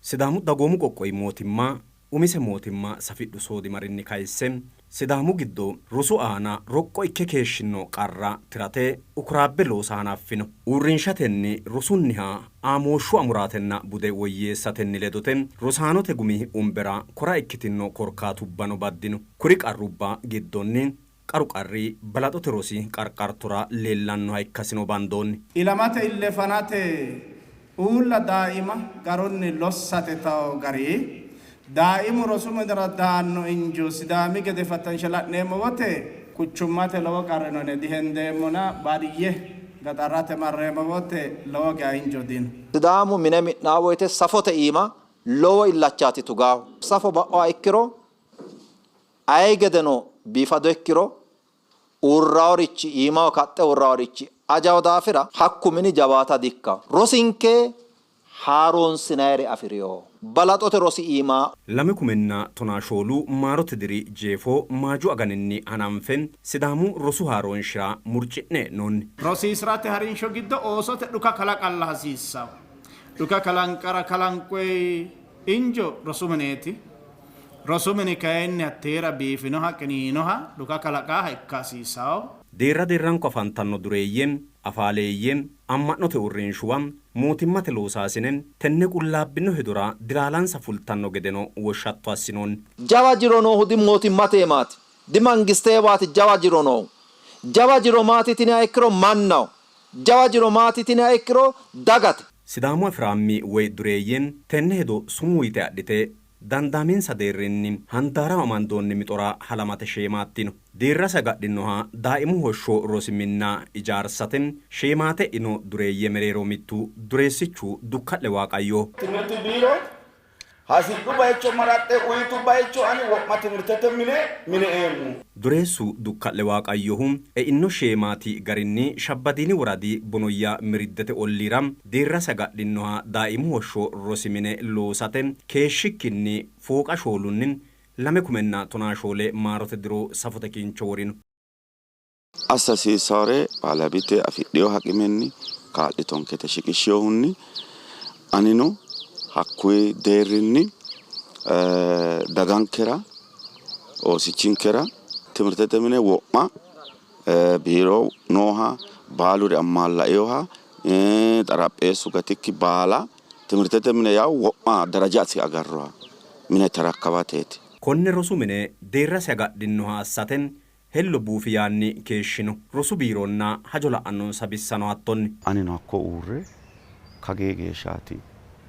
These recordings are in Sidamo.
Sidaamu dagoomu qoqqowi mootimma umise mootimma safidhu soodimarinni kayisse Sidaamu giddo rosu aana roqqo ikke keeshshino qarra tirate ukuraabbe loosa hanaffino. Uurrinshatenni rosunniha aamooshshu amuraatenna bude woyyeessatenni ledote rosaanote gumi umbera kora ikkitino korkaatubbano baddino. Kuri qarrubba giddonni qaru qarri balaxote rosi qarqartora leellannoha ikkasino bandoonni. Ilamate ille fanate uulla daaima garunni lossate tawo gari daaimu rosu minira daanno injo Sidaami gede fattanshe la'neemmo wote quchummate lowo qarri no yine dihendeemmona baadiyye gaxarrate marreemmo wote lowo geya injo dino. Sidaamu mine mi'naa woyte safote iima lowo illachaati tugaahu. Safo ba'oha ikkiro aye gedeno biifado ikkiro uurraorichi iimaho kaxxe uurraorichi ajaho daafira hakku mini jawaata dikkanno. Rosinke haaroonsinayire afi'rino. Balaxote rosi iima. 2014 maarote diri jeefo Maaju aganinni hananfe Sidaamu rosu haaroonshira murci'ne e'noonni. Rosiisi'rate harinsho giddo oosote dhuka kalaqalla hasiissanno. Dhuka kalanqara kalanqoyi injo rosu mineeti. Rosu mini kayinni hatteera biifinoha, qiniinoha, dhuka kalaqaaha ikka hasiissanno. Deerra deerranko afantanno dureeyye, afaaleeyye, amma'note uurrinshuwa, mootimmate loosaasine tenne qullaabbino hedora dilaalansa fultanno gedeno woshshatto assinoonni. Jawa jiro noohu di mootimmateemaati, di mangisteewaati jawa jiro noohu. Jawa jiro maati yitiniha ikkiro mannaho. Jawa jiro maati yitiniha ikkiro dagate. Sidaamu afiraammi woy dureeyye tenne hedo sumuu yite adhite dandaaminsa deerrinni handaaraho amandoonni mixora halamate sheemaattino. Deerrasi agadhinoha daaimu hoshsho rosi minna ijaarsate sheemaate e'ino dureeyye mereero mittu dureessichu Dukka'le Waaqayyoho. Timirti biiro hasidhu bayicho maraxxe uyitu bayicho ani wo'ma timirtete mine mine eemmo. Dureessu Dukka'le Waaqayyohu eino sheemaati garinni Shabbadiini woradi Bonoyya Miriddete olliira deerrasi agadhinoha daaimu hoshsho rosi mine loosate keeshshikkinni fooqa shoolunni 2014 maarote diro safote kincho worino. Assa hasiissaore baalabite afidhino haqimenni kaa'litonkete shiqishshinohunni anino hakkuyi deerrinni dagankera oosichinkera timirtete mine wo'ma biiro nooha baaluri ammaallainoha xarapheessu gatikki baala timirtete mine yawo wo'ma darajasi agarroha mine tarakkawateeti. Konne rosu mine deerrasi agadhinoha assate hello buufi yaanni keeshshino. Rosu biironna hajo la'annonsa bissano hattonni. Anino hakko uurre kagee geeshshaati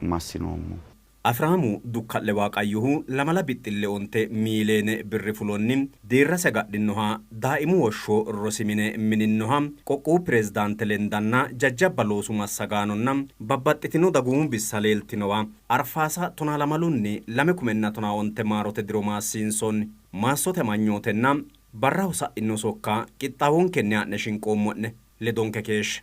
massinoommohu. Afiraamu Dukka'le Waaqayyohu lamala bixxille onte miileene birri fulonni deerrasi agadhinoha daaimu woshsho rosi mine mininnoha qoqqowu pirezidaante lendanna jajjabba loosu massagaanonna babbaxxitino dagoomu bissa leeltinowa Arfaasa tonaa lamalunni 2015 maarote diro maassiinsoonni. Maassote amanyootenna barraho sa'ino sokka qixxaawonkenni haa'ne shinqoommo'ne. Ledonke keeshshe.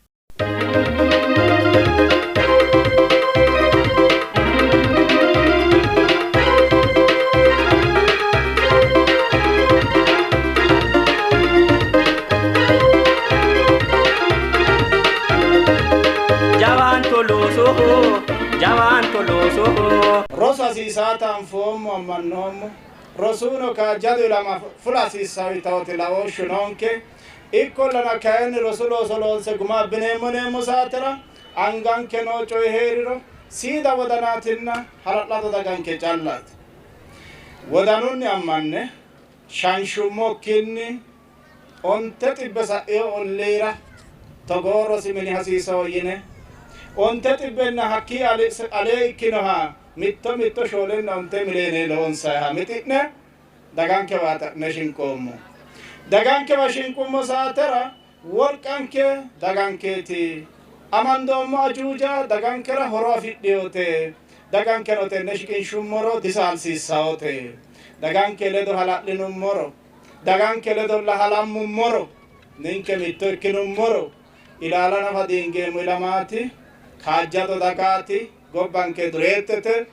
Jawaanto loosoho, jawaanto loosoho. Rosu hasiisaata anfoommo, ammannoommo. Rosuno kaajjado ilama fula hasiissanno yitawoti laooshshu noonke. Ikkollana kayinni rosu looso loonse guma abbineemmo yineemmo saatera anganke noo coyi hee'riro siida wodanaatinna hala'lado daganke callaati. Wodanunni ammanne shanshummokkinni 900 sa'ino olliira togoo rosi mini hasiisanno yine onte xibbenna hakkii alee ikkinoha mitto mitto shoolenna onte miliyoone loonsayiha mixi'ne dagankewa xa'ne shinqoommo. Dagankewa shinqummo saatera wolqanke dagankeeti. Amandoommo ajuuja dagankera horo afidhinote. Dagankeno tenne shiqinshummoro disaalsiissawote. Daganke ledo hala'linummoro, daganke ledolla halammummoro, ninke mitto ikkinummoro ilaala nafa diingeemmo ilamaati, kaajjado dagaati, gobbanke dureettete.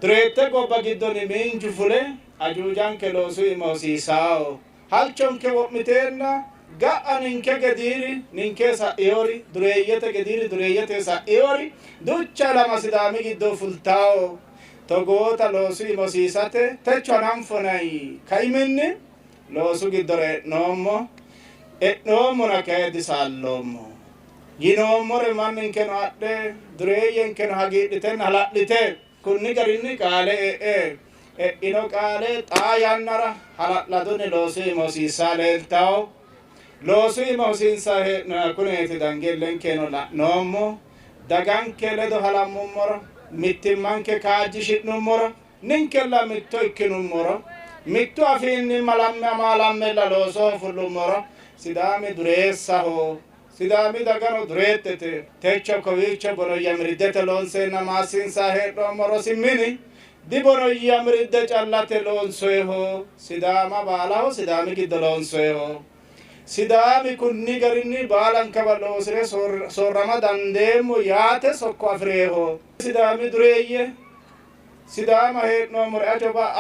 Dureette gobba giddonni miinju fule ajuujanke loosu iima hosiisawo. Halchonke wo'miteenna ga'a ninke gediiri ninke sa'inori, dureeyyete gediiri dureeyyete sa'inori duucha ilama Sidaami giddo fultawo. Togoota loosu iima hosiisate techo hananfonay kaiminni loosu giddora e'noommo. E'noommona kayi disaalloommo. Yinoommore manninkeno adhe dureeyyenkeno hagiidhitenna hala'lite kunni garinni qaale e'e e'ino qaale xaa yannara hala'ladunni loosu iima hosiissaa leeltawo. Loosu iima hosiinsaa hee'noha kuneeti dange illenkeno la'noommo. Daganke ledo halammummoro, mittimmanke kaajjishi'nummoro, ninkella mitto ikkinummoro, mittu afiinni malamme amaalammella loosoho fullummoro Sidaami dureessaho. Sidaami dagano dureettete. Techo kowiicho Bonoyya Miridete loonseenna maassiinsaa hee'noommo rosi mini diBonoyya Miridde callate loonsoyeho. Sidaama baalaho Sidaami giddo loonsoyeho. Sidaami kunni garinni baalankawa loosire soorrama dandeemmo yaate sokko afi'reeho. Sidaami dureeyye Sidaama hee'noommore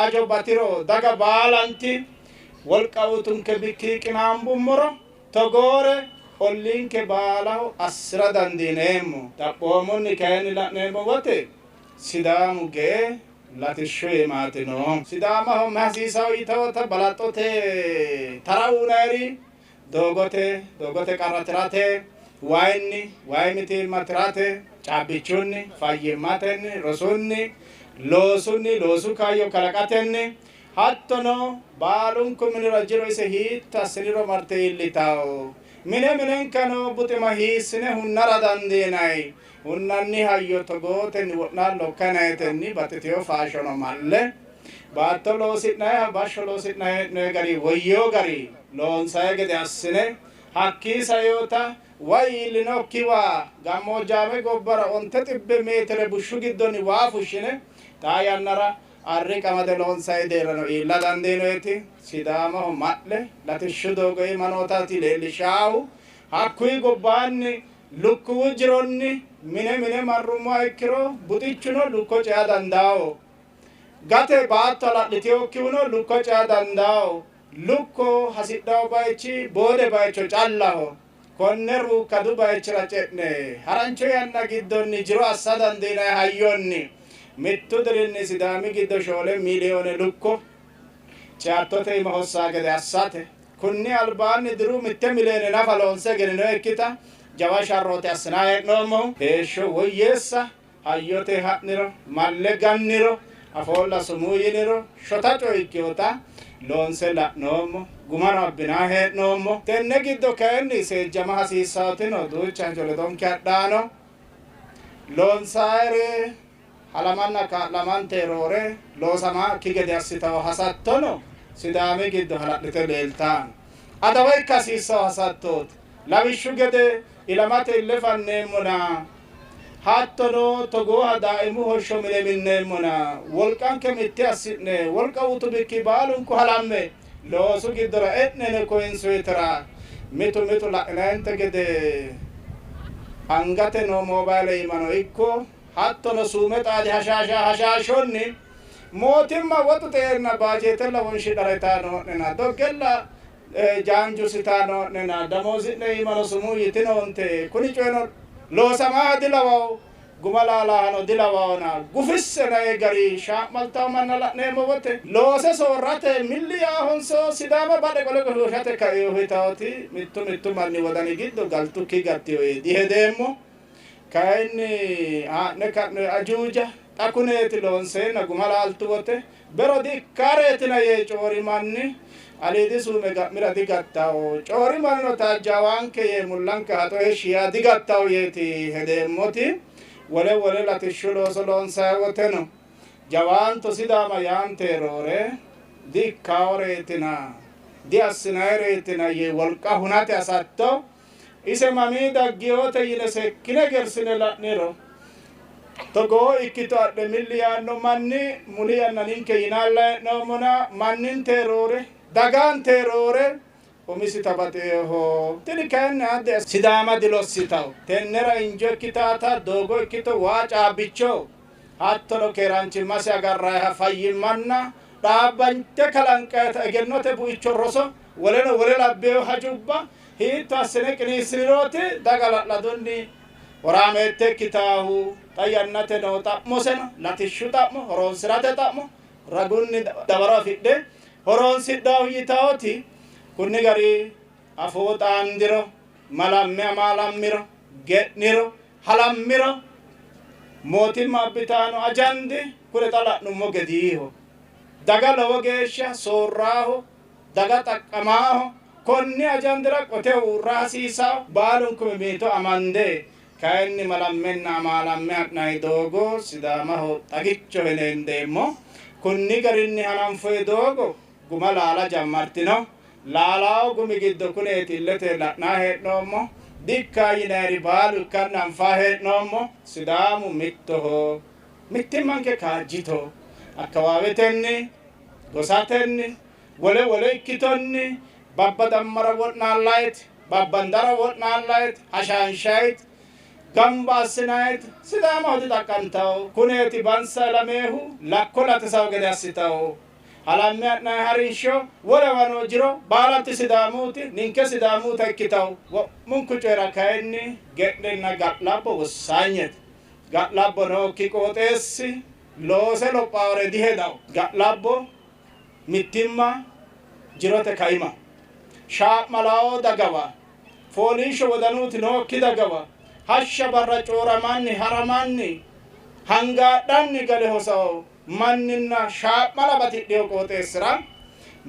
ajo batiro daga baalanti wolqa utunke bikki qinaambummoro togoore olliinke baalaho assi'ra dandiineemmo. Xaphoomunni kayinni la'neemmo wote Sidaamu gee latishshu iimaati noohu. Sidaamaho mayi hasiisawo yitawota balaxote tara uynayiri doogote, doogote qarra tirate, wayinni, wayi mitiimma tirate, caabbichunni, fayyimmatenni, rosunni, loosunni, loosu kaayyo kalaqatenni, hattono baalunku minira jiro ise hiitto assiniro marte iillitawo. Mine minenkano buxima hiissine hunnara dandiinay. Hunnanni hayyo togootenni wo'naallo kanayetenni baxxiteyo faashono malle baatto loosi'nayiha bashsho loosi'nayi hee'noyi gari woyyewo gari loonsayi gede assine hakkii saeyota way iillinokkiwa gammoojjaame gobbara 900 meetire bushshu giddonni waa fushshine xaa yannara arri qamade loonsayi deerrano iilla dandiinoyeti Sidaamaho ma'le latishshu doogo iima nootaati leellishaahu. Hakkuyi gobbaanni lukkuwu jironni mine mine marrummoha ikkiro buxichuno lukko cea dandaawo. Gate baatto hala'litewokkihuno lukko cea dandaawo. Lukko hasidhawo bayichi boode bayicho callaho. Konne ruukkadu bayichira ce'ne harancho yanna giddonni jiro assa dandiinanni hayyonni mittu dirinni Sidaami giddo 4 miliyoone lukko ceattote iima hossaa gede assate. Kunni albaanni diru 1 miliyoone nafa loonse egeninoyikkita jawa sharrooti assinanni hee'noommohu. Heeshsho woyyeessa hayyote ha'niro, malle ganniro, afoolla sumuu yiniro shota coye ikkinota loonse la'noommo, gumano abbinanni hee'noommo. Tenne giddo kayinni seejjama hasiissaatino duucha hajo ledonke hadhaano. Loonsaayire halamanna kaa'lamante roore loosamakki gede assitawo hasattono Sidaami giddo hala'lite leeltanno. Adawa ikka hasiissawo hasattooti. Lawishshu gede ilamate ille fanneemmona, hattono togooha daaimu hoshsho mine minneemmona, wolqanke mitte assi'ne wolqa utu bikki baalunku halamme loosu giddora e'nene koyinsoyitera mitu mitu la'inayinte gede angate noo moobayile iimano ikko hattono suume xaadi hashaasha hashaashonni mootimma woxu xeerna baajeetella wonshidhara yitaa doggella jaanju sitaa noo'nena damoozi'ne iimano sumuu yitinoonte. Kuni coyino loosamaha dilawawo, guma laalahano dilawawona gufisse naye gari shaa'maltawo manna la'neemmo wote loose soorrate milli yaahonso Sidaama badhe qole goshooshate kaeeho yitawoti mittu mittu manni wodani giddo galtukki gattiyo yee dihedeemmo. Kayinni haa'ne ka'ne ajuuja xa kuneeti loonseenna guma laaltu wote bero dikkareetina yee coori manni aliidi suume ga'mira digattawo. Coori mannino taajjaawaanke yee mullanke haxo heeshshi yaa digattawo yeeti hedeemmoti. Wole wole latishshu looso loonsayi woteno jawaanto Sidaama yaante roore diikkaworeetina diassinayireetina yee wolqa hunate hasatto ise mamii daggiyote yine sekkine gersine la'niro togoo ikkito adhe milli yaanno manni muli yanna ninke yinalla hee'noommona manninte roore dagante roore umisita baxeeho. Tini kayinni adde Sidaama dilossitawo. Tennera injo ikkitaata doogo ikkito waa caabbicho hattono keeraanchimmasi agarrayiha fayyimmanna dhaabbante kalanqayita egennote buicho roso woleno wole labbeyo hajubba hiitto assine qiniissinirooti daga la'ladunni Horaameette ikkitaahu xa yannate noo xa'moseno latishshu xa'mo horonsi'rate xa'mo ragunni dawaro afidhe horonsidhaahu yitaoti kunni gari afoo xaandiro malamme amaalammiro ge'niro halammiro mootimma abbitaano ajandi kure xa la'nummo gediiho daga lowo geeshsha soorraaho daga xaqqamaaho konni ajandira qote uurra hasiisaho baalunku mimmiito amande kayinni malammenna amaalamme ha'nayi doogo Sidaamaho xagicho henendeemmo kunni garinni hananfoye doogo guma laala jammartino laalao gumi giddo kuneeti illete la'naa hee'noommo dikka yinayiri baalu ikkanna anfaa hee'noommo Sidaamu mittoho mittimmanke kaajjito akkawaawetenni gosatenni wole wole ikkitonni babbadammara wo'naallaayiti babbandara wo'naallaayiti hashaanshaayiti gamba assinayiti Sidaamaho dixaqqantawo kuneeti bansa ilameehu lakko latisawo gede assitawo halamme ha'nayi harinsho wolewa noo jiro baalanti Sidaamuuti ninke Sidaamuuta ikkitawo wo'munku coyira kayinni ge'nenna ga'labbo wossaanyete ga'labbo nookki qooxeessi loose lophaawore dihedawo ga'labbo mittimma jirote kaima shaa'malao dagawa fooliishsho wodanuuti nookki dagawa hashsha barra cooramanni haramanni hangaadhanni gale hosawo manninna shaa'mala batidheyo qooxeessira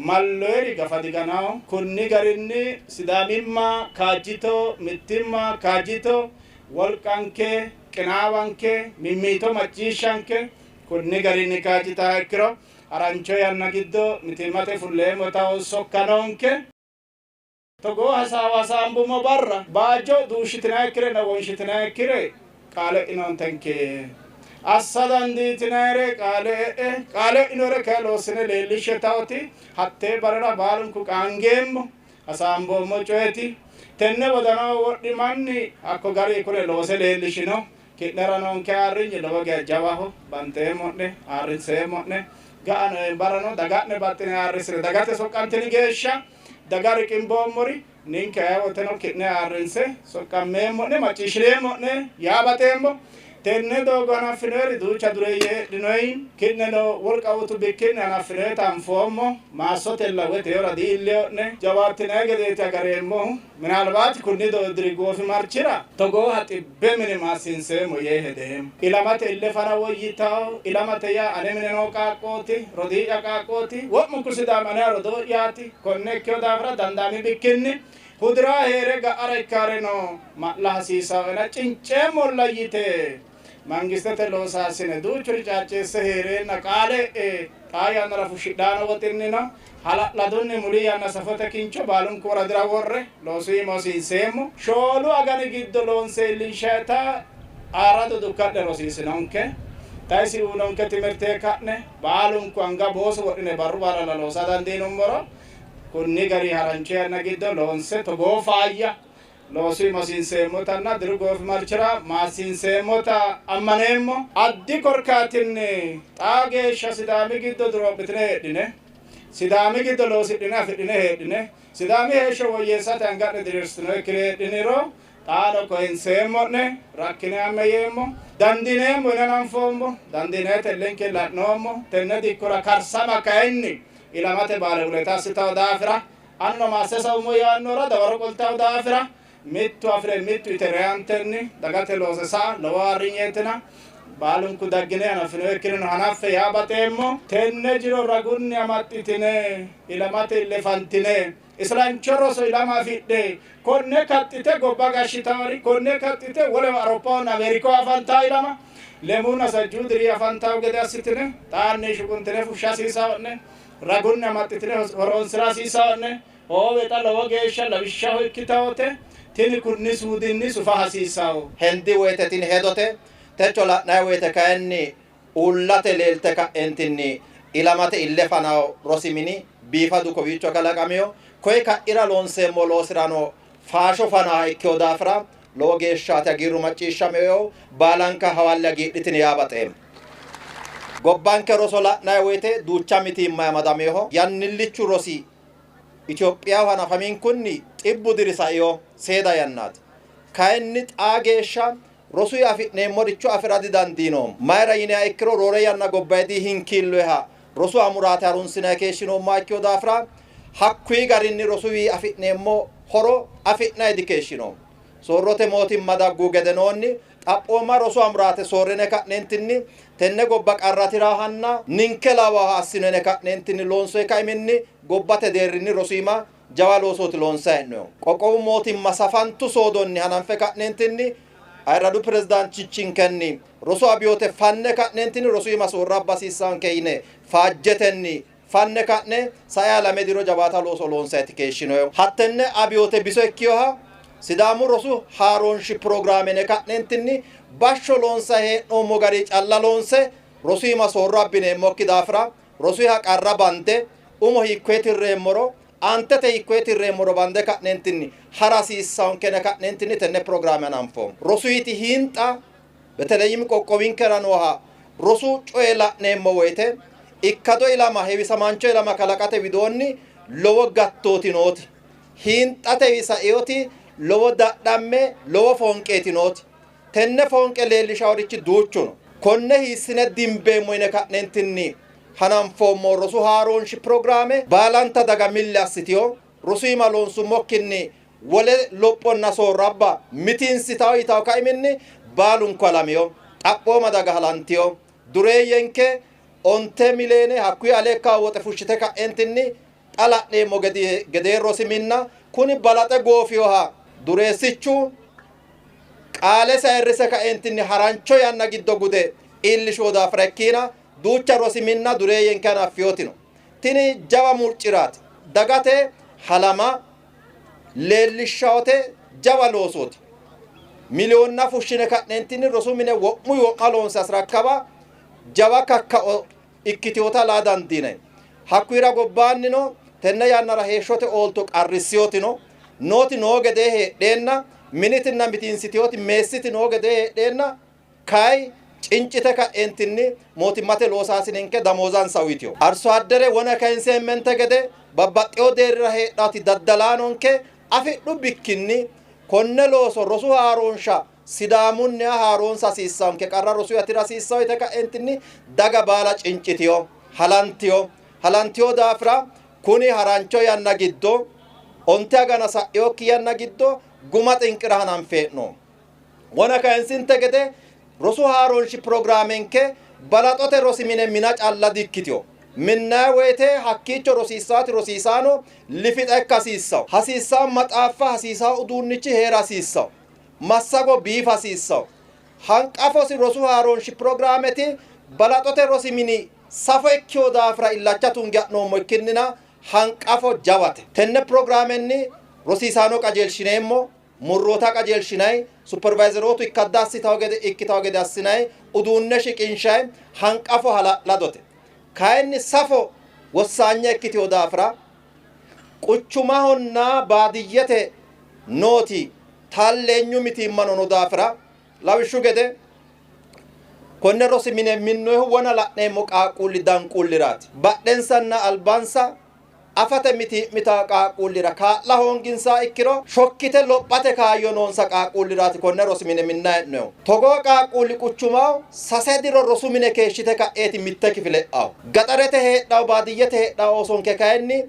malloyeri gafa diganawo kunni garinni Sidaamimma kaajjito mittimma kaajjito wolqanke qinaawanke mimmiito macciishshanke kunni garinni kaajjitaa ikkiro harancho yanna giddo mittimmate fulleemmota sokka noonke. Togoo hasaawa hasaambummo barra baajjo duushshitinayikkirenna wonshitinaayikkire qaale e'inoontenke assa dandiitinayire qaale e'e qaale e'inore kayi loossine leellishshe taoti hattee barera baalunku qaangeemmo hasaamboommo coyeti tenne wodanaho wodhi manni hakko gari kune loose leellishino ki'nera noonke ayirrinyi lowo geya jawaho banteemmo'ne ayirrinseemmo'ne ga'ano barano daga'ne baxxine ayirrisire dagate soqqantini geeshsha daga riqimboommori ninke ayeewoteno ki'ne ayirrinse soqqammeemmo'ne macciishshineemmo'ne yaa baxeemmo tenne doogo hanaffinoyeri duucha dureeyye heedhinoyi ki'neno wolqa utu bikkinni hanaffinoyeta anfoommo maassotella woy teora diilleyo'ne jawaattinayi gedeeti agareemmohu minaalbaati kunni diri goofimarchira togooha xibbe mine maassiinseemmo yee hedeemmo ilamate ille fana woyyitawo ilamate yaa ane mine noo qaaqqooti rodii'ya qaaqqooti wo'munku Sidaami aneha rodoo'yaati konne ikkeyo daafira dandaami bikkinni hudiraa heere ga'ara ikkaare no ma'la hasiisawoena cinceemmolla yite mangistete loosaasine duuchuri caacceesse heereenna qaale xaa yannara fushshidhaano woxinnino hala'ladunni muli yanna safote kincho baalunku woradira worre loosu iima hosiinseemmo 4 agani giddo loonse iillinshayita aarado dukkadhe rosiisinonke taisi uunonke timirte ka'ne baalunku anga booso wodhine barru baalala loosa dandiinummoro kunni gari harancho yanna giddo loonse togoo faayya loosu iima hosiinseemmotanna diru goofimarchira maassiinseemmota ammaneemmo addi korkaatinni xaa geeshsha Sidaami giddo duroo'mitine heedhine Sidaami giddo loosidhine afidhine heedhine Sidaami heeshsho woyyeessate anga'ne diriirsitinokkire heedhiniro xaano koyinseemmo'ne rakkine amme yeemmo dandiineemmo yine anfoommo dandiineete illenke la'noommo tenne dikkora karsama kayinni ilamate baale wuleta assitawo daafira anno maasse saummo yaannora dawaro qoltawo daafira mittu afire mittu ite reyantenni dagate loose sa'a lowo ayirrinyeetina baalunku daggine hanaffinoyikkireno hanaffe yaa baxeemmo tenne jiro ragunni amaxxitine ilamate ille fantine isilancho roso ilama afidhe konne kaxxite gobba gashshitawori konne kaxxite wolewa Awuroppahonna Ameerikaho afantawo ilama lemuunna sajjuu diri afantawo gede assitine xaanni shuquntine fushsha hasiisawo'ne ragunni amaxxitine horonsira hasiisawo'ne hoowe xa lowo geeshsha lawishshaho ikkitawote tini kunni suudinni sufa hasiissawo hendi woyte tini hedote techo la'nayi woyte kayinni uullate leelte ka'entinni ilamate ille fanawo rosi mini biifadu kowiicho kalaqamiyo koye ka'ira loonseemmo loosirano faasho fanaha ikkeyo daafira lowo geeshshaati hagiirru macciishshameyo baalanka hawalle hagiidhitini yaa baxeemmo gobbanke roso la'nayi woyte duucha mitiimma amadameho yannillichu rosi Itophiyaho hanafaminkunni 100 diri saiyo seeda yannaati kayinni xaa geeshsha Rosuyi afi'neemmoricho afi'ra didandiinoommo. Mayira yiniha ikkiro roore yanna gobbayidi hinkiilloyiha rosu amuraate harunsinayi keeshshinoommoha ikkino daafira hakkuyi garinni rosuwi afi'neemmo horo afi'nayi dikeeshshinoommo. Soorrote mootimma daggu gedenoonni xaphooma rosu amuraate soorrine ka'neentinni tenne gobba qarra tirahanna ninke lawaha assinene ka'neentinni loonsoyi kaiminni gobbate deerrinni rosu iima jawa loosooti loonsayi hee'noyihu. Qoqqowu mootimma safantu soodonni hananfe ka'neentinni ayirradu pirezidaantichinkenni rosu abiyoote fanne ka'neentinni rosu iima soorro abba hasiissanke yine faajjetenni fanne ka'ne saiha lame diro jawaata looso loonsayti keeshshinoyihu. Hattenne abiyoote biso ikkinoha Sidaamu rosu haaroonshi pirogiraamene ka'neentinni bashsho loonsayi hee'noommo gari calla loonse rosu iima soorro abbineemmokki daafira rosuyiha qarra bande umo hiikkoye tirreemmoro aantete hiikkoye tirreemmoro bande ka'neentinni hara hasiissanke yine ka'neentinni tenne pirogiraame hananfoommo. Rosuyiti hiinxa beteleyim qoqqowinkera nooha rosu coye la'neemmo woyte ikkado ilama heewisamaancho ilama kalaqate widoonni lowo gattooti nooti. Hiinxate sainoti lowo dadhamme lowo foonqeeti nooti. Tenne foonqe leellishaworichi duuchu no. Konne hiissine dimbeemmo yine ka'neentinni hananfoommo rosu haaroonshi pirogiraame baalanta daga milli assitiyo rosu iima loonsummokkinni wole lophonna soorro abba mitiinsitawo yitawo kaiminni baalunku halamiyo xaphooma daga halantiyo dureeyyenke 9 miliyoone hakkuyi alee ikkawo woxe fushshite ka'entinni xa la'neemmo gedee rosi minna kuni balaxe goofiyoha dureessichu qaalesi ayirrise kaentinni harancho yanna giddo gude iillishoo daafira ikkiina duucha rosi minna dureeyyenke hanaffiyotino. Tini jawa murciraati. Dagate halama leellishshawote jawa loosooti. Miliyoonna fushshine ka'neentinni rosu mine wo'muyi wo'ma loonse asirakkaba jawa kakkao ikkitiyota laa dandiinanni. Hakkuyira gobbaannino tenne yannara heeshshote oolto qarrissiyotino nooti noo gedee heedheenna minitinna mitiinsitiyoti meessiti noo gedee heedheenna kayi cincite ka'eentinni mootimmate loosaasinenke damoozansa uyitiyo. Arso addere wona kayinseemmente gede babbaxxeyo deerrira heedhaati daddalaanonke afidhu bikkinni konne looso rosu haaroonsha Sidaamunniha haaroonsa hasiissanke qarra rosu tira hasiissawo yite ka'eentinni daga baala cincitiyo halantiyo halantiyo daafira kuni harancho yanna giddo 9 agana sa'iyokki yanna giddo guma xinqira hananfee'no. Wona kayinsinte gede rosu haaroonshi pirogiraamenke balaxote rosi mine mina calla dikkitiyo. Minnayi woyte hakkiicho rosiissaati rosiisaano lifixa ikka hasiissawo. Hasiissawo maxaaffa hasiisawo uduunnichi heera hasiissawo. Massago biifa hasiissawo. Hanqafosi rosu haaroonshi pirogiraameti balaxote rosi mini safo ikkiyo daafira illacha tunge ha'noommo ikkinnina hanqafo jawate. Tenne pirogiraamenni rosiisaano qajeelshineemmo, murroota qajeelshinay, supervayzerootu ikkadda assitawo gede ikkitawo gede assinay, uduunne shiqinshay hanqafo hala'ladote. Kayinni safo wossaanya ikkitiyo daafira quchumahonna baadiyyete nooti talleenyu mitiimmano no daafira lawishshu gede konne rosi mine minnoyihu wona la'neemmo qaaqquulli danquulliraati. Badhensanna albansa afate mitii'mita qaaqquullira kaa'la hoonginsa ikkiro shokkite lophate kaayyo noonsa qaaqquulliraati konne rosi mine minna hee'noyihu. Togoo qaaqquulli quchumaho 3 diro rosu mine keeshshite ka'eeti mitte kifile e'awo. Gaxarete heedhawo baadiyyete heedhawo oosonke kayinni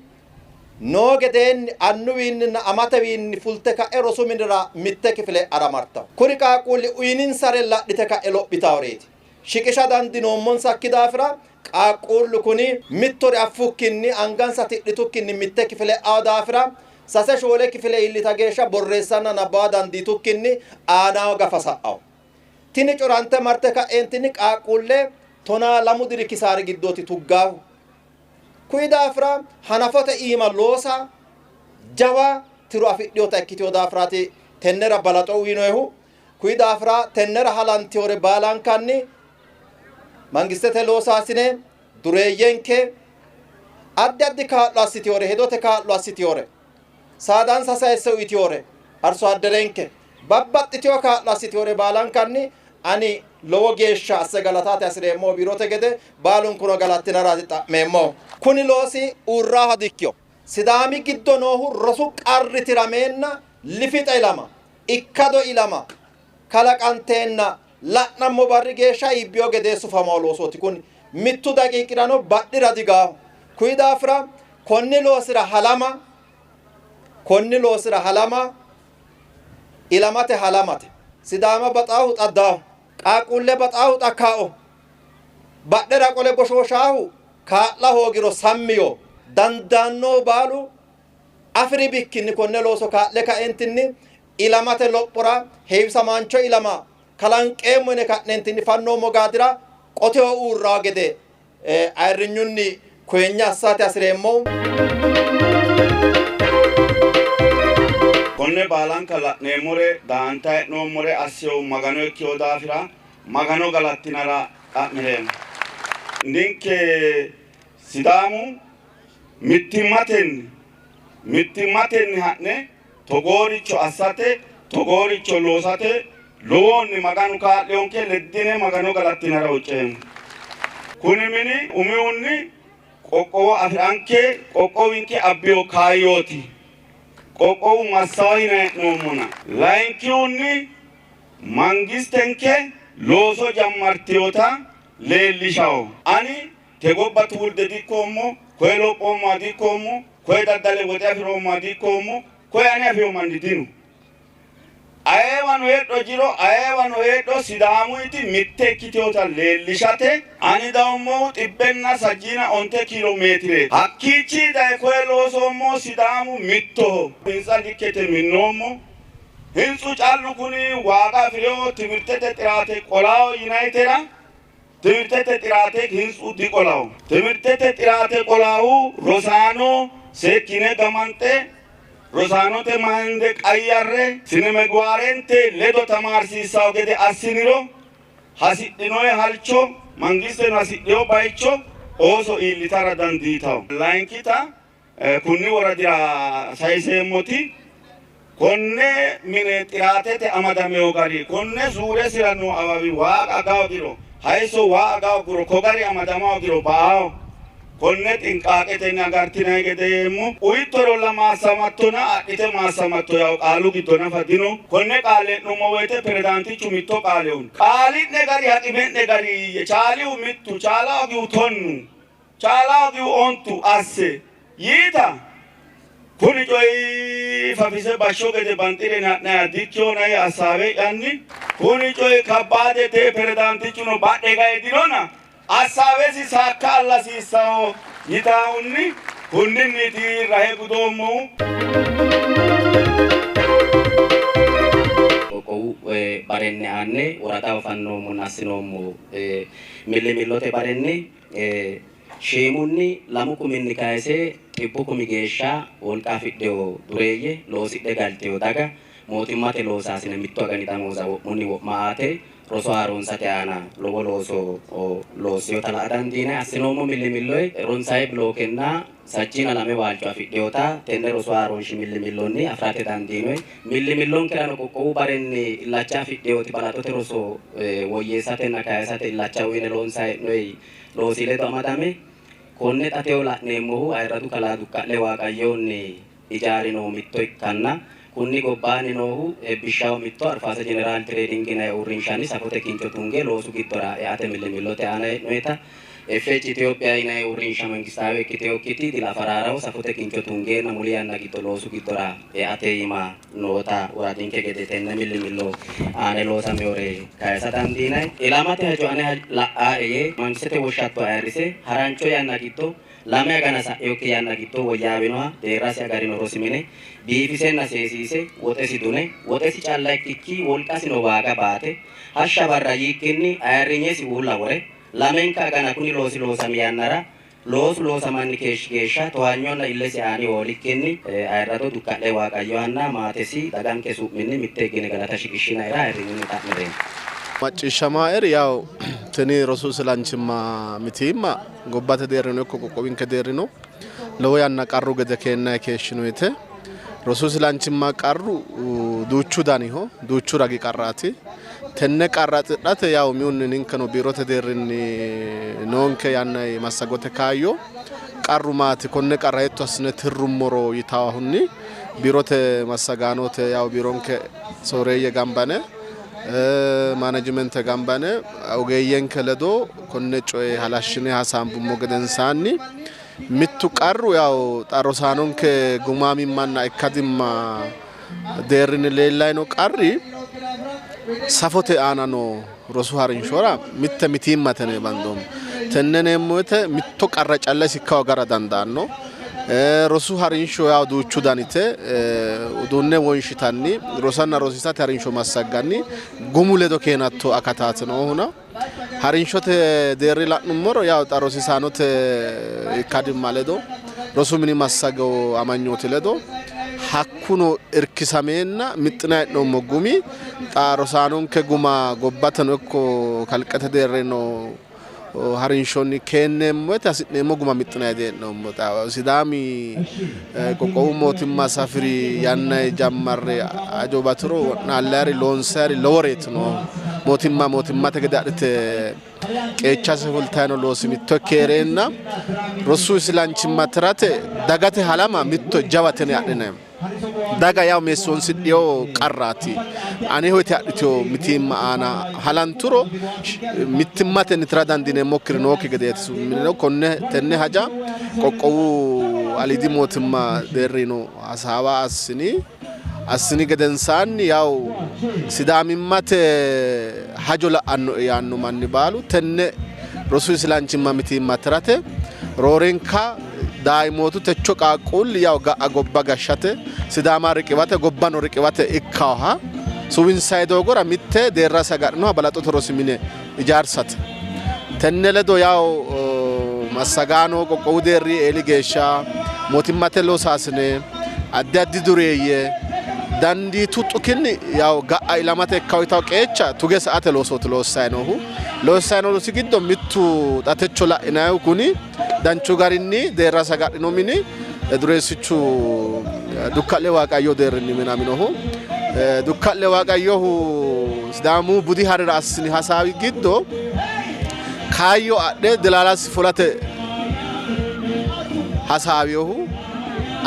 noo gedeenni annuwiinninna amatewiinni fulte ka'e rosu minira mitte kifile e'ara martawo. Kuri qaaqquulli uyininsare ladhite ka'e lophitaworeeti. Shiqisha dandinoommonsakki daafira qaaqquullu kuni mittori affukkinni angansa tidhitukkinni mitte kifile e'awo daafira 3 4 kifile iillita geeshsha borreessanna nabbawa dandiitukkinni aanaho gafa sa'awo. Tini corante marte ka'eentinni qaaqquulle 12 diri kisaari giddooti tuggaahu. Kuyi daafira hanafote iima loosa jawa tiro afidhiyota ikkitiyo daafiraati tennera balaxo uyinoyihu. Kuyi daafira tennera halantiyore baalankanni mangistete loosaasine dureeyyenke addi addi kaa'lo assitiyore hedote kaa'lo assitiyore saadansa sayisse uyitiyore arso adderenke babbaxxitiyo kaa'lo assitiyore baalankanni ani lowo geeshsha asse galataate hasireemmo biirote gede baalunkuno galattinaraati xa'meemmo. Kuni loosi uurraaha dikkiyo. Sidaami giddo noohu rosu qarri tirameenna lifixa ilama ikkado ilama kalaqanteenna la'nammo barri geeshsha iibbiyo gedee sufamawo loosooti kuni mittu daqiiqirano badhira digaaho. Kuyi daafira konni loosira halama konni loosira halama ilamate halamate. Sidaama baxaahu xaddaahu qaaqquulle baxaahu xakkaa'o badhera qole goshooshaahu kaa'la hoogiro sammiyo dandaanno baalu afiri bikkinni konne looso kaa'le kaentinni ilamate lophora heewisamaancho ilama kalanqeemmo yine ka'neentinni fannoommo gaadira qoteho uurraa gede ayirrinyunni koyeenya assate hasireemmo. Konne baalanka la'neemmore daanta hee'noommore assehu Magano ikkiho daafira Magano galattinara xa'mireemmo. Ninke Sidaamu mittimmatenni mittimmatenni ha'ne togooricho assate togooricho loosate lowoonni Maganu kaa'leyonke leddine Magano galattinara huucceemmo. Kuni mini umihunni qoqqowo afi'ranke qoqqowinke abbiyo kaayyooti. Qoqqowu massawo yine hee'noommona. Layinkihunni mangistenke looso jammartiyota leellishawo. Ani te gobba tuwulde dikkoommo, koye lophoommoha dikkoommo, koye daddale woxe afiroommoha dikkoommo, koye ane afiyo manni dino. Ayeewano heedho jiro ayeewano heedho Sidaamuyiti mitte ikkiteyota leellishate ani dawummohu 169 kiilo meetire. Hakkiichi daye koye loosoommo Sidaamu mittoho. Hintsa likkete minnoommo. Hintsu callu kuni waaga afireyo timirtete xiraate qolawo yinayitera timirtete xiraate hintsu diqolawo. Timirtete xiraate qolaahu rosaano seekkine gamanxe rosaanote mahende qayyarre sinemegwaarente ledo tamaarsiissawo gede assiniro hasidhinoye halcho mangisteno hasidhiyo bayicho ooso iillitara dandiitawo. Layinkita kunni woradira sayiseemmoti konne mine xiraatete amadameyo gari konne suuresira noo awawi waa agawo giro hayisso waa agawo giro ko gari amadamawo giro ba'awo. Konne xinqaaqetenni agartinayi gede yeemmo. Uyittorolla maassamattona adhite maassamatto yawo qaalu giddo nafa dino. Konne qaale e'nummo woyite pirezidaantichu mitto qaale uyino. Qaali'ne gari haqime'ne gari yiyye. Chaalihu mittu, chaala hogihu 10, chaala hogihu 9 asse yiita. Kuni coyi fafise bashsho gede banxire ha'naya dikkiyona yee assaawe'yanni kuni coyi kabbaadete pirezidaantichuno badhe gae dinona assaawesi saakka allasiissawo yitaahunni kunninniti rahe gudoommohu. Qoqqowu barenni aanne woradaho fannoommonna assinoommo millimillote barenni shiimunni 2 kuminni kayise 100 kumi geeshsha wolqa afidheyo dureeyye loosidhe galteyo daga mootimmate loosaasine mittu agani damooza wo'munni wo'ma aate roso haaroonsate aana lowo looso loosseyota la'a dandiinay. Assinoommo millimilloy ronsayi bilookenna 32 waalcho afidheyota tenne rosu haaroonshi millimillonni afirate dandiinoy. Millimillonkerano qoqqowu barenni illacha afidheyoti balaxote roso woyyeessatenna kayisate illacha uyine loonsayi hee'noy loosi ledo amadame konne xateyo la'neemmohu ayirradu kalaa Dukka'le Waaqayyoonni ijaari noo mitto ikkanna kunni gobbaanni noohu Eebbishshaho mitto Arfaasa Jeneraal Tireedingi yinanni uurrinshanni safote kincho tunge loosu giddora eate millimillote aana hee'noyita FH Itiyophiya yinanni uurrinsha mangistaawe ikkiteyokkiti dila faraaraho safote kincho tungeenna muli yanna giddo loosu giddora eate iima noota woradinke gede tenne millimillo aane loosameyore kayisa dandiinay. Ilamate hajo ane la'aae yee mangistete woshshatto ayirrise harancho yanna giddo 2 agana sa'eyokki yanna giddo woyyaawinoha deerrasi agarino rosi mine biifisenna seesiise woxesi dune woxesi calla ikkikki wolqasino waaga baate hashsha barra yiikkinni ayirrinyesi uulla wore 2 agana kuni loosi loosami yannara loosu loosamanni keeshshi geeshsha towaanyonna illesi aani hoolikkinni ayirrado Dukka'le Waaqayyohanna maatesi daganke su'minni mitte higgine galata shiqishshinaera ayirrinyunni xa'mireemmo. Macciishshamaeri yaw tini rosu silanchimma mitiimma gobbate deerrino ikko qoqqowinke deerrino lowo yanna qarru gede keennayi keeshshinoyite. Rosu silanchimma qarru duuchu daniho duuchu ragi qarraati. Tenne qarra xidhate yaw miyunni ninkeno biirote deerrinni noonke yannayi massagote kaayyo qarru maati konne qarra hiitto assine tirrummoro yitaahunni biirote massagaanote yaw biironke sooreeyye gambane Maanajimente gamba yine ogeeyyenke ledo konne coye halashshine hasaambummo gedensaanni mittu qarru yaw xa rosaanonke gumaamimmanna ikkadimma deerrinni leellayi no qarri safote aana noo rosu harinshora mitte mitiimmate yine bandoommo. Tenne yineemmo woyte mitto qarra calla isikkawa agara dandaanno. Rosu harinsho yaw duuchu danite uduunne wonshitanni rosanna rosiisate harinsho massagganni gumu ledo keenatto akataati noohuna harinshote deerri la'nummoro yaw xa rosiisaanote ikkadimma ledo rosu mini massago amanyooti ledo hakkuno irkisameenna mixxinanni hee'noommo gumi xa rosaanonke guma gobbateno ikko kalqete deerrino harinshonni keenneemmo woyte hasi'neemmo guma mixxinanni dihee'noommo. Xa Sidaami qoqqowu mootimma safiri yannanni jammarre ajo batiro wo'naallayiri loonsayiri loworeeti noohu. Mootimma mootimmate gede adhite qeechase fultanni noo loosi mitto ikke hee'reenna rosu isilanchimma tirate dagate halama mitto jawate yine adhinanni. Daga yaw meessoonsidhino qarraati. Aneho yite adhitino mitiimma aana halanturo mittimmatenni tira dandiineemmokkiri nookki gedeeti. Konne tenne haja qoqqowu aliidi mootimma deerrino hasaawa assini. Assini gedensaanni yaw Sidaamimmate hajo la'annoe yaanno manni baalu tenne rosu isilanchimma mitiimma tirate roorenka daaimootu techo qaaqquulli yaw ga'a gobba gashshate Sidaama riqiwate gobbano riqiwate ikkaoha suwinsayi doogora mitte deerrasi agadhinoha balaxote rosi mine ijaarsate. Tenne ledo yaw massagaano qoqqowu deerri eeli geeshsha mootimmate loosaasine addi addi dureeyye dandiitu xukinni yaw ga'a ilamate ikkawo yitawo qeecha tuge sa''ate loosooti loossayi noohu. Loossayi noo loosi giddo mittu xa techo la'inayihu kuni danchu garinni deerrasi agadhino mini dureessichu Dukka'le Waaqayyo deerrinni minaminohu. Dukka'le Waaqayyohu Sidaamu budi harira assini hasaawi giddo kaayyo adhe dilaalasi fulate hasaawinohu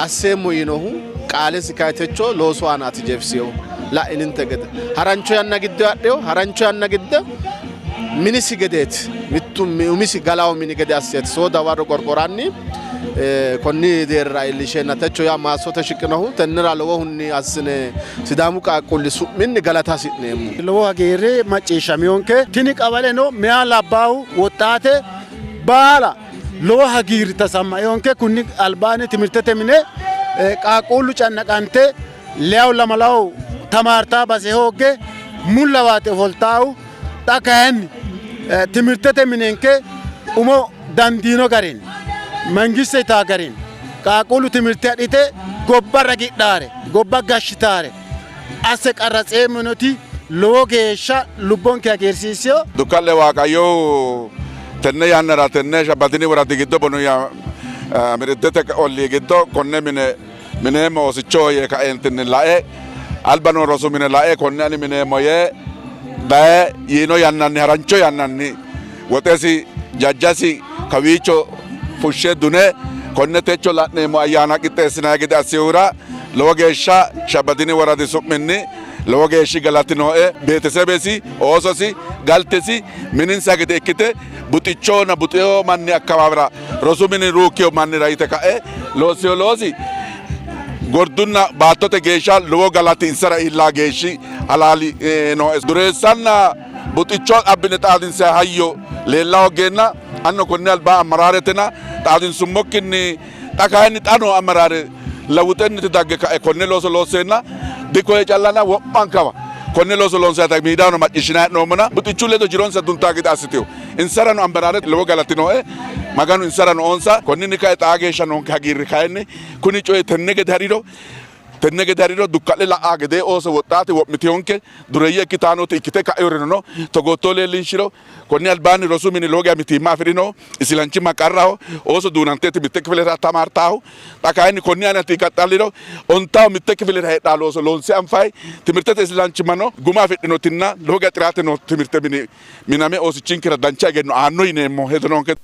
asseemmo yiinohu qaalesi kayi techo loosu aanaati jeefisinohu. La'ininte gede harancho yanna giddo adhino, harancho yanna giddo minisi gedeeti, mittu umisi galawo mini gede asseeti sooda warro qorqoranni konni deerrira iillisheenna techo yaa maassote shiqinohu. Tennera lowohunni assine Sidaamu qaaqquulli su'minni galata hasi'neemmo. Lowo hagiirri macciishshaminonke. Tini qawaleno meyaa labbaahu woxxaate baala lowo hagiirri tasammainonke. Kunni albaanni timirtete mine qaaqquullu cannaqante leyawu lamalawu tamaartaa base hoogge mullawaati ofoltaahu. Xa kayinni timirtete minenke umo dandiino garinni mangiste yitaa garinni qaaqquullu timirte adhite gobba ragidhaare gobba gashshitaare asse qarratseemmonoti lowo geeshsha lubbonke hagiirsiissino. Dukka'le Waaqayyohu tenne yannara tenne Shabbadini woradi giddo Bonuya Miriddete ollii giddo konne mine mineemmo oosichoho yee kaeentinni lae alba noo rosu mine lae konne ani mineemmo yee daye yiino yannanni harancho yannanni woxesi jajjasi kawiicho fushshe dune konne techo la'neemmo ayyaana qixxeessinanni gede assinohura lowo geeshsha Shabbadini woradi su'minni lowo geeshshi galati nooe. Beetesebesi, oososi, galtesi mininsa gede ikkite buxichona buxeyo manni akkawaawira rosu mini ruukkiyo mannira yite ka'e loossino loosi gordunna baattote geeshsha lowo galati insara iillaa geeshshi halaali nooe. Dureessanna buxicho abbine xaadinsanni hayyo leella hooggeenna anino konni alba amaraaretena xaadinsummokkinni xa kayinni xa noo amaraare lawuxenniti dagge ka'e konne looso loosseenna dikoye callana wo'mankawa konne looso loonsayita miidiyahono macciishshinanni hee'noommona buxichu ledo jironsa duntaa gede assitino. Insarano ambaraare lowo galati nooe. Maganu insarano oonsa. Konninni kae xaa geeshsha noonke hagiirri kayinni kuni coyi tenne gede hariro tenne gede hariro dukka'le la''aa gedee ooso woxxaate wo'mitinonke dureeyye ikkitaanoti ikkite ka'eorino no. Togoottoo leellinshiro konni albaanni rosu mini lowo geya mitiimma afi'rino. Isilanchimma qarraho. Ooso duunanteeti mitte kifilera tamaartaahu. Xa kayinni konni aana qaxxalliro ontaho mitte kifilera heedhaa looso loonse anfayi. Timirtete isilanchimmano guma afidhinotinna lowo geya xiraate noo timirte mini miname oosichinkera dancha egenno aanno yineemmo hedo noonke.